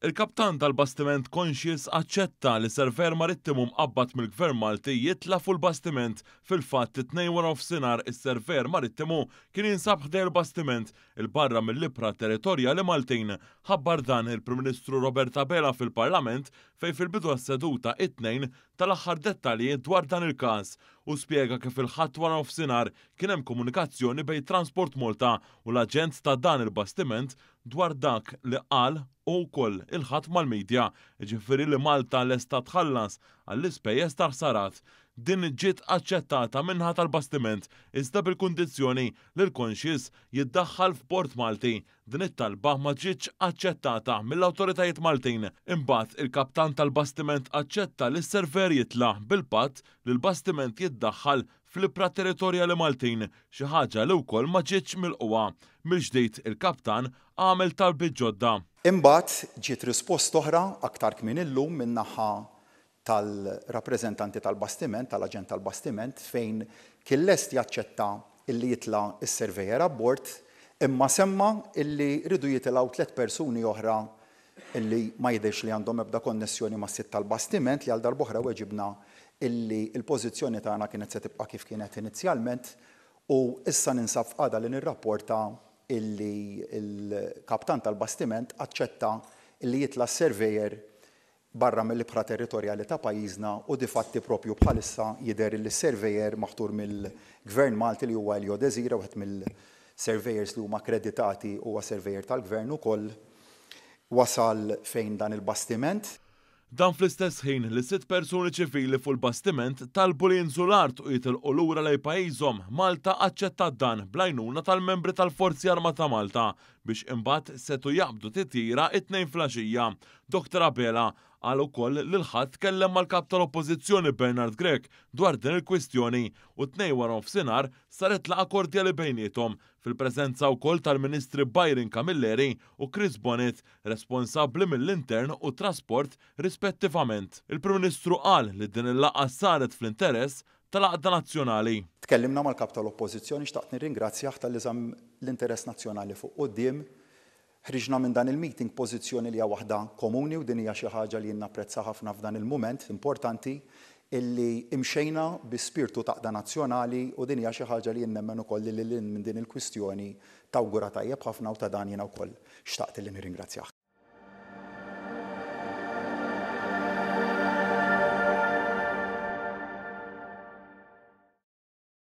Il-kaptan tal-bastiment Conscious aċċetta li surveyor marittimu mqabbad mill-Gvern Malti jitla' fuq il-bastiment. Fil-fatt, it-Tnejn waranofsinhar is-surveyor marittimu kien jinsab ħdejn il-bastiment 'il barra mill-ibħra territorjali Maltin. Ħabbar dan il-Prim Ministru Robert Abela fil-Parlament fejn fil-bidu tas-seduta it-Tnejn ta l-aħħar dettalji dwar dan il-każ u spjega kif il-Ħadd waranofsinhar kien hemm komunikazzjoni bejn Transport Malta u l-aġent ta' dan il-bastiment dwar dak li qal hu wkoll il-Ħadd mal-media, jiġifieri li Malta lesta tħallas għall-ispejjeż tal-ħsarat. Din ġiet aċċettata min-naħa tal-bastiment iżda bil-kundizzjoni li l-Conscious jiddaħħal f'port Malti. Din it-talba ma ġietx aċċettata mill-awtoritajiet Maltin. Imbagħad il-kaptan tal-bastiment aċċetta li s-surveyor jitla' bil-patt li l-bastiment jiddaħħal fl-ibħra territorjali Maltin, xi ħaġa li wkoll ma ġietx milqugħa. Mill-ġdid il-kaptan għamel talbiet ġodda. Imbagħad ġiet risposta oħra aktar kmieni llum min-naħa tal-rappreżentanti tal-bastiment, tal-aġent tal-bastiment, fejn kien lest jaċċetta illi jitla' s-surveyor abbord, imma semma illi riedu jitilgħu tlett persuni oħra illi ma jidhirx li għandhom ebda konnessjoni mas-sid tal-bastiment, li għal darb'oħra weġibna illi l-pożizzjoni tagħna kienet se tibqa' kif kienet inizjalment u issa ninsab f'qagħda li nirrapporta illi l-kaptan tal-bastiment aċċetta illi jitla' s-surveyor barra mill-ibħra territorjali ta' pajjiżna u difatti propju bħalissa jidher illi s-surveyor maħtur mill-Gvern Malti li huwa Elio Desira, wieħed mill-surveyors li huma akkreditati huwa surveyor tal-Gvern ukoll, wasal fejn dan il-bastiment. Dan fl-istess ħin li sitt persuni ċivili fuq il-bastiment talbu li jinżlu l-art u jitilqu lura lejn pajjiżhom, Malta aċċettat dan bl-għajnuna tal-membri tal-Forzi Armata Malta biex imbagħad setgħu jaqbdu titjira it-Tnejn filgħaxija. Dr Abela qal ukoll li l-Ħadd tkellem mal-Kap tal-Oppożizzjoni Bernard Grech dwar din il-kwistjoni u t-Tnejn waranofsinhar saret laqgħa kordjali bejniethom fil-preżenza wkoll tal-Ministri Byron Camilleri u Chris Bonett, responsabbli mill-Intern u t-Trasport rispettivament. Il-Prim Ministru qal li din il-laqgħa saret fl-interess tal-għaqda nazzjonali. Tkellimna mal-Kap tal-Oppożizzjoni, xtaqt nirringrazzjah talli żamm l-interess nazzjonali fuq quddiem. Ħriġna minn dan il-meeting b'pożizzjoni li hija waħda komuni u din hija xi ħaġa li jien napprezza ħafna f'dan il-mument importanti illi imxejna bi spirtu t'għaqda nazzjonali u din hija xi ħaġa li jien nemmen ukoll li lil hinn minn din il-kwistjoni tawgura tajjeb ħafna u ta' dan jiena wkoll xtaqt illi nirringrazzjah.